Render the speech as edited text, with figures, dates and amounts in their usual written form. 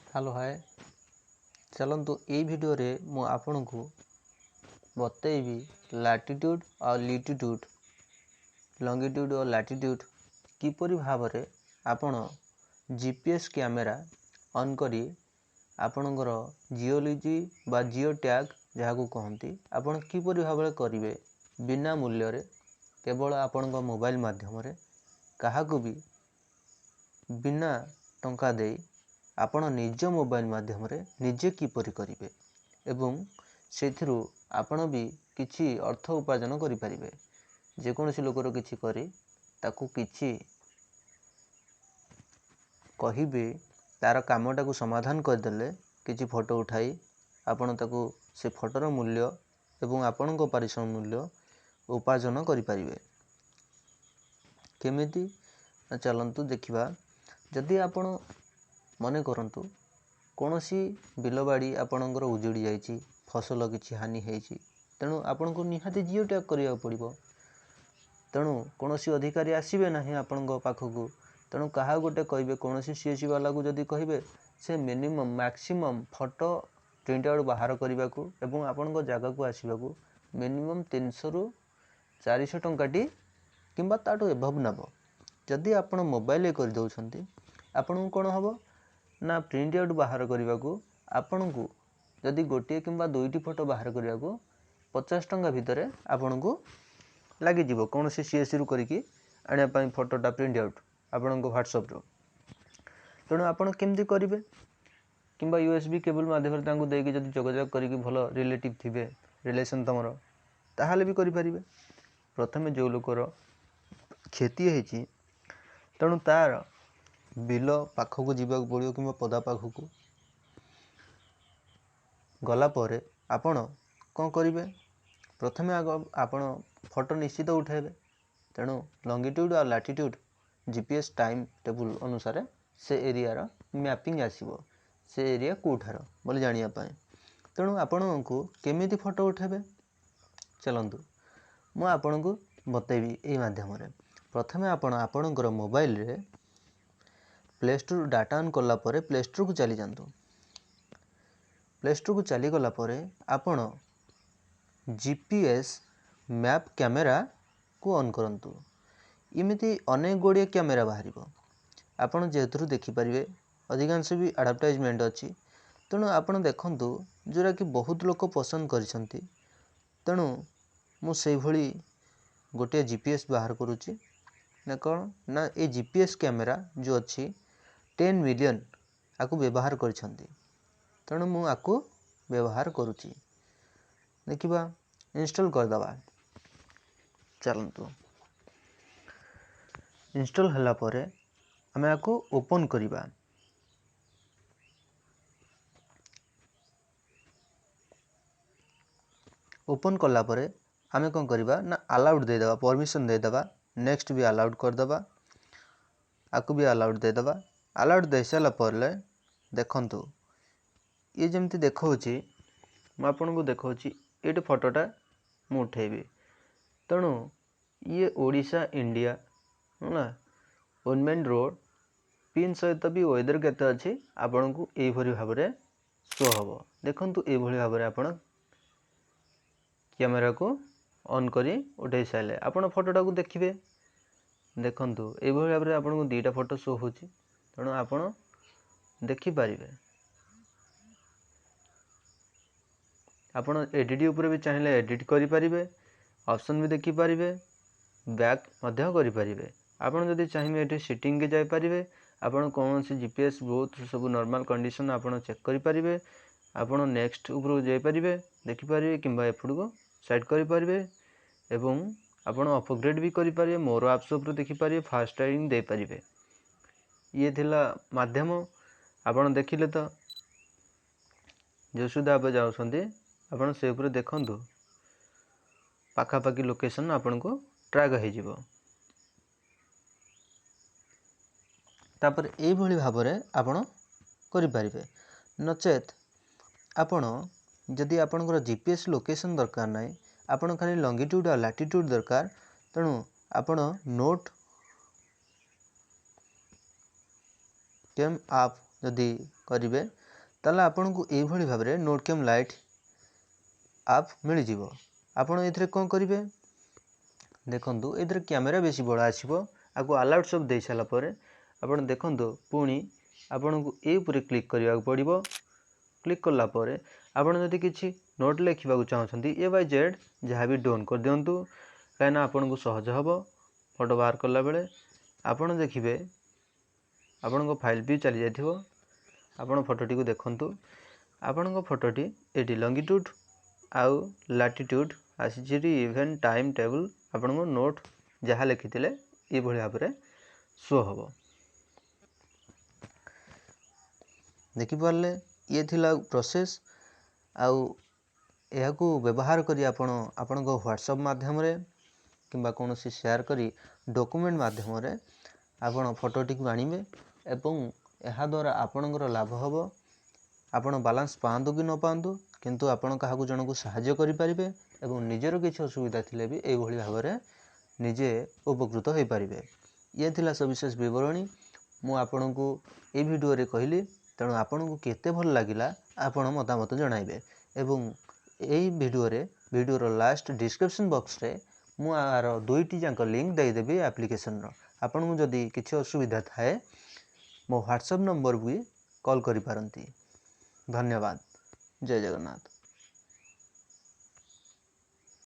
Hello hi, ଚାଲନ୍ତୁ ଏଇ ଭିଡ଼ିଓରେ ମୁଁ ଆପଣଙ୍କୁ ବତେଇବି ଲାଟିଟ୍ୟୁଡ଼୍ ଆଉ ଲିଟିଟ୍ୟୁଡ଼୍, ଲଙ୍ଗିଟ୍ୟୁଡ଼୍ ଓ ଲାଟିଟ୍ୟୁଡ଼୍ କିପରି ଭାବରେ ଆପଣ ଜିପିଏସ୍ କ୍ୟାମେରା ଅନ୍ କରି ଆପଣଙ୍କର ଜିଓଲୋଜି ବା ଜିଓ ଟ୍ୟାଗ୍ ଯାହାକୁ କହନ୍ତି ଆପଣ କିପରି ଭାବରେ କରିବେ ବିନା ମୂଲ୍ୟରେ, କେବଳ ଆପଣଙ୍କ ମୋବାଇଲ ମାଧ୍ୟମରେ, କାହାକୁ ବି ବିନା ଟଙ୍କା ଦେଇ ଆପଣ ନିଜ ମୋବାଇଲ ମାଧ୍ୟମରେ ନିଜେ କିପରି କରିବେ ଏବଂ ସେଥିରୁ ଆପଣ ବି କିଛି ଅର୍ଥ ଉପାର୍ଜନ କରିପାରିବେ। ଯେକୌଣସି ଲୋକର କିଛି କରି ତାକୁ କିଛି କହିବେ, ତାର କାମଟାକୁ ସମାଧାନ କରିଦେଲେ କିଛି ଫଟୋ ଉଠାଇ ଆପଣ ତାକୁ ସେ ଫଟୋର ମୂଲ୍ୟ ଏବଂ ଆପଣଙ୍କ ପାରିଶ୍ରମିକ ମୂଲ୍ୟ ଉପାର୍ଜନ କରିପାରିବେ। କେମିତି ନା ଚାଲନ୍ତୁ ଦେଖିବା। ଯଦି ଆପଣ ମନେ କରନ୍ତୁ କୌଣସି ବିଲବାଡ଼ି ଆପଣଙ୍କର ଉଜୁଡ଼ି ଯାଇଛି, ଫସଲ କିଛି ହାନି ହେଇଛି, ତେଣୁ ଆପଣଙ୍କୁ ନିହାତି ଜିଓ ଟ୍ୟାଗ୍ କରିବାକୁ ପଡ଼ିବ। ତେଣୁ କୌଣସି ଅଧିକାରୀ ଆସିବେ ନାହିଁ ଆପଣଙ୍କ ପାଖକୁ, ତେଣୁ କାହାକୁ ଗୋଟେ କହିବେ, କୌଣସି ସି ଏସ୍ ସି ବାଲାକୁ ଯଦି କହିବେ, ସେ minimum maximum photo print out ବାହାର କରିବାକୁ ଏବଂ ଆପଣଙ୍କ ଜାଗାକୁ ଆସିବାକୁ ମିନିମମ୍ 300ରୁ 400 ଟଙ୍କାଟି କିମ୍ବା ତାଠୁ ଏଭବ୍ ନେବ। ଯଦି ଆପଣ ମୋବାଇଲରେ କରିଦେଉଛନ୍ତି, ଆପଣଙ୍କୁ କ'ଣ ହେବ ନା ପ୍ରିଣ୍ଟ ଆଉଟ୍ ବାହାର କରିବାକୁ ଆପଣଙ୍କୁ ଯଦି ଗୋଟିଏ କିମ୍ବା ଦୁଇଟି ଫଟୋ ବାହାର କରିବାକୁ 50 ଟଙ୍କା ଭିତରେ ଆପଣଙ୍କୁ ଲାଗିଯିବ, କୌଣସି ସି ଏସ୍ ସିରୁ କରିକି ଆଣିବା ପାଇଁ ଫଟୋଟା ପ୍ରିଣ୍ଟ ଆଉଟ୍ ଆପଣଙ୍କ ହ୍ୱାଟ୍ସଆପ୍ରୁ। ତେଣୁ ଆପଣ କେମିତି କରିବେ, କିମ୍ବା ୟୁ ଏସ୍ ବି କେବୁଲ୍ ମାଧ୍ୟମରେ ତାଙ୍କୁ ଦେଇକି ଯଦି ଯୋଗାଯୋଗ କରିକି ଭଲ ରିଲେଟିଭ୍ ଥିବେ, ରିଲେସନ୍ ତୁମର, ତାହେଲେ ବି କରିପାରିବେ। ପ୍ରଥମେ ଯେଉଁ ଲୋକର କ୍ଷତି ହେଇଛି, ତେଣୁ ତା'ର ବିଲ ପାଖକୁ ଯିବାକୁ ପଡ଼ିବ କିମ୍ବା ପଦା ପାଖକୁ ଗଲା ପରେ ଆପଣ କ'ଣ କରିବେ, ପ୍ରଥମେ ଆଗ ଆପଣ ଫଟୋ ନିଶ୍ଚିତ ଉଠାଇବେ। ତେଣୁ ଲଙ୍ଗିଟ୍ୟୁଡ଼୍ ଆଉ latitude G P S time table ଅନୁସାରେ ସେ ଏରିଆର ମ୍ୟାପିଂ ଆସିବ, ସେ ଏରିଆ କେଉଁଠାର ବୋଲି ଜାଣିବା ପାଇଁ। ତେଣୁ ଆପଣଙ୍କୁ କେମିତି ଫଟୋ ଉଠାଇବେ, ଚାଲନ୍ତୁ ମୁଁ ଆପଣଙ୍କୁ ବତେଇବି ଏଇ ମାଧ୍ୟମରେ। ପ୍ରଥମେ ଆପଣ ଆପଣଙ୍କର ମୋବାଇଲରେ ପ୍ଲେ ଷ୍ଟୋର୍ ଡାଟା ଅନ୍ କଲା ପରେ ପ୍ଲେ ଷ୍ଟୋର୍କୁ ଚାଲିଯାଆନ୍ତୁ। ପ୍ଲେ ଷ୍ଟୋର୍କୁ ଚାଲିଗଲା ପରେ ଆପଣ ଜି ପି ଏସ୍ ମ୍ୟାପ୍ କ୍ୟାମେରାକୁ ଅନ୍ କରନ୍ତୁ। ଏମିତି ଅନେକ ଗୁଡ଼ିଏ କ୍ୟାମେରା ବାହାରିବ, ଆପଣ ଯେହେତୁ ଦେଖିପାରିବେ, ଅଧିକାଂଶ ବି ଆଡ଼ଭର୍ଟାଇଜମେଣ୍ଟ ଅଛି। ତେଣୁ ଆପଣ ଦେଖନ୍ତୁ ଯେଉଁଟାକି ବହୁତ ଲୋକ ପସନ୍ଦ କରିଛନ୍ତି। ତେଣୁ ମୁଁ ସେଇଭଳି ଗୋଟିଏ ଜି ପି ଏସ୍ ବାହାର କରୁଛି ନା କ'ଣ ନା ଏ ଜି ପି ଏସ୍ କ୍ୟାମେରା ଯେଉଁ ଅଛି 10 ମିଲିୟନ୍ ଆକୁ ବ୍ୟବହାର କରିଛନ୍ତି, ତେଣୁ ମୁଁ ଆକୁ ବ୍ୟବହାର କରୁଛି। ଦେଖିବା, ଇନଷ୍ଟଲ୍ କରିଦେବା। ଚାଲନ୍ତୁ, ଇନଷ୍ଟଲ୍ ହେଲା ପରେ ଆମେ ଆକୁ ଓପନ୍ କରିବା। ଓପନ୍ କଲା ପରେ ଆମେ କ'ଣ କରିବା ନା ଆଲାଉଡ଼୍ ଦେଇଦେବା, ପରମିସନ୍ ଦେଇଦେବା, ନେକ୍ସଟ ବି ଆଲାଉଡ଼୍ କରିଦେବା, ଆକୁ ବି ଆଲାଉଡ଼୍ ଦେଇଦେବା। ଆଲାଉଡ଼୍ ଦେଇସାରିଲା ପରେ ଦେଖନ୍ତୁ ଇଏ ଯେମିତି ଦେଖାଉଛି, ମୁଁ ଆପଣଙ୍କୁ ଦେଖାଉଛି, ଏଇଠି ଫଟୋଟା ମୁଁ ଉଠେଇବି। ତେଣୁ ଇଏ ଓଡ଼ିଶା ଇଣ୍ଡିଆ ହେଲା ଓନମେନ୍ ରୋଡ଼ ପିନ୍ ସହିତ ବି ୱେଦର କେତେ ଅଛି ଆପଣଙ୍କୁ ଏଇଭଳି ଭାବରେ ଶୋ ହେବ। ଦେଖନ୍ତୁ ଏଇଭଳି ଭାବରେ ଆପଣ କ୍ୟାମେରାକୁ ଅନ୍ କରି ଉଠେଇ ସାରିଲେ ଆପଣ ଫଟୋଟାକୁ ଦେଖିବେ। ଦେଖନ୍ତୁ ଏଇଭଳି ଭାବରେ ଆପଣଙ୍କୁ ଦୁଇଟା ଫଟୋ ଶୋ ହେଉଛି, ତେଣୁ ଆପଣ ଦେଖିପାରିବେ। ଆପଣ ଏଡ଼ିଟ୍ ଉପରେ ବି ଚାହିଁଲେ ଏଡ଼ିଟ୍ କରିପାରିବେ, ଅପସନ୍ ବି ଦେଖିପାରିବେ, ବ୍ୟାକ୍ ମଧ୍ୟ କରିପାରିବେ। ଆପଣ ଯଦି ଚାହିଁବେ ଏଠି ସେଟିଂକି ଯାଇପାରିବେ। ଆପଣ କୌଣସି ଜି ପି ଏସ୍ ବହୁତ ସବୁ ନର୍ମାଲ୍ କଣ୍ଡିସନ୍ ଆପଣ ଚେକ୍ କରିପାରିବେ। ଆପଣ ନେକ୍ସଟ ଉପରକୁ ଯାଇପାରିବେ, ଦେଖିପାରିବେ, କିମ୍ବା ଏପଟକୁ ସାଇଡ଼୍ କରିପାରିବେ ଏବଂ ଆପଣ ଅପଗ୍ରେଡ଼୍ ବି କରିପାରିବେ। ମୋର ଆପ୍ସ ଉପରେ ଦେଖିପାରିବେ, ଫାଷ୍ଟ ରାଇଡ଼ିଂ ଦେଇପାରିବେ। ଇଏ ଥିଲା ମାଧ୍ୟମ। ଆପଣ ଦେଖିଲେ ତ ଯେଉଁ ସୁଦ୍ଧା ଏବେ ଯାଉଛନ୍ତି ଆପଣ ସେ ଉପରେ ଦେଖନ୍ତୁ, ପାଖାପାଖି ଲୋକେସନ୍ ଆପଣଙ୍କୁ ଟ୍ରାକ୍ ହେଇଯିବ। ତାପରେ ଏଇଭଳି ଭାବରେ ଆପଣ କରିପାରିବେ। ନଚେତ୍ ଆପଣ ଯଦି ଆପଣଙ୍କର ଜି ପି ଏସ୍ ଲୋକେସନ୍ ଦରକାର ନାହିଁ, ଆପଣ ଖାଲି ଲଙ୍ଗିଟ୍ୟୁଡ଼୍ ଆଉ ଲାଟିଟ୍ୟୁଡ଼୍ ଦରକାର, ତେଣୁ ଆପଣ ନୋଟ୍ କେମ୍ ଆପ୍ ଯଦି କରିବେ ତାହେଲେ ଆପଣଙ୍କୁ ଏଇଭଳି ଭାବରେ ନୋଟ୍ କ୍ୟାମ୍ ଲାଇଟ୍ ଆପ୍ ମିଳିଯିବ। ଆପଣ ଏଥିରେ କ'ଣ କରିବେ ଦେଖନ୍ତୁ, ଏଥିରେ କ୍ୟାମେରା ବେଶୀ ବଡ଼ ଆସିବ। ଆକୁ ଆଲାଉଟ୍ ସବୁ ଦେଇସାରିଲା ପରେ ଆପଣ ଦେଖନ୍ତୁ, ପୁଣି ଆପଣଙ୍କୁ ଏ ଉପରେ କ୍ଲିକ୍ କରିବାକୁ ପଡ଼ିବ। କ୍ଲିକ୍ କଲା ପରେ ଆପଣ ଯଦି କିଛି ନୋଟ୍ ଲେଖିବାକୁ ଚାହୁଁଛନ୍ତି, ଏ ବାଇ ଜେଡ଼୍ ଯାହା ବି ଡୋନ୍ କରିଦିଅନ୍ତୁ, କାହିଁକିନା ଆପଣଙ୍କୁ ସହଜ ହେବ ଫଟୋ ବାହାର କଲାବେଳେ। ଆପଣ ଦେଖିବେ ଆପଣଙ୍କ ଫାଇଲ୍ ବି ଚାଲି ଯାଇଥିବ। ଆପଣ ଫଟୋଟିକୁ ଦେଖନ୍ତୁ, ଆପଣଙ୍କ ଫଟୋଟି ଏଠି ଲଙ୍ଗିଟ୍ୟୁଡ଼୍ ଆଉ ଲାଟିଟ୍ୟୁଡ଼୍ ଆସିଛି। ଏଠି ଇଭେଣ୍ଟ ଟାଇମ୍ ଟେବୁଲ୍, ଆପଣଙ୍କ ନୋଟ୍ ଯାହା ଲେଖିଥିଲେ ଏଇଭଳି ଭାବରେ ଶୋ ହେବ, ଦେଖିପାରିଲେ? ଇଏ ଥିଲା ପ୍ରୋସେସ୍। ଆଉ ଏହାକୁ ବ୍ୟବହାର କରି ଆପଣ ଆପଣଙ୍କ ହ୍ୱାଟ୍ସଆପ୍ ମାଧ୍ୟମରେ କିମ୍ବା କୌଣସି ସେୟାର କରି ଡକୁମେଣ୍ଟ ମାଧ୍ୟମରେ ଆପଣ ଫଟୋଟିକୁ ଆଣିବେ ଏବଂ ଏହାଦ୍ୱାରା ଆପଣଙ୍କର ଲାଭ ହେବ। ଆପଣ ବାଲାନ୍ସ ପାଆନ୍ତୁ କି ନ ପାଆନ୍ତୁ, କିନ୍ତୁ ଆପଣ କାହାକୁ ଜଣକୁ ସାହାଯ୍ୟ କରିପାରିବେ ଏବଂ ନିଜର କିଛି ଅସୁବିଧା ଥିଲେ ବି ଏଇଭଳି ଭାବରେ ନିଜେ ଉପକୃତ ହୋଇପାରିବେ। ଇଏ ଥିଲା ସବିଶେଷ ବିବରଣୀ ମୁଁ ଆପଣଙ୍କୁ ଏଇ ଭିଡ଼ିଓରେ କହିଲି। ତେଣୁ ଆପଣଙ୍କୁ କେତେ ଭଲ ଲାଗିଲା ଆପଣ ମତାମତ ଜଣାଇବେ ଏବଂ ଏଇ ଭିଡ଼ିଓରେ ଭିଡ଼ିଓର ଲାଷ୍ଟ ଡିସ୍କ୍ରିପ୍ସନ୍ ବକ୍ସରେ ମୁଁ ଆର ଦୁଇଟି ଯାକ ଲିଙ୍କ୍ ଦେଇଦେବି ଆପ୍ଲିକେସନ୍ର। ଆପଣଙ୍କୁ ଯଦି କିଛି ଅସୁବିଧା ଥାଏ, ମୋ ହ୍ୱାଟ୍ସଆପ୍ ନମ୍ବରକୁ ବି କଲ୍ କରିପାରନ୍ତି। ଧନ୍ୟବାଦ, ଜୟ ଜଗନ୍ନାଥ।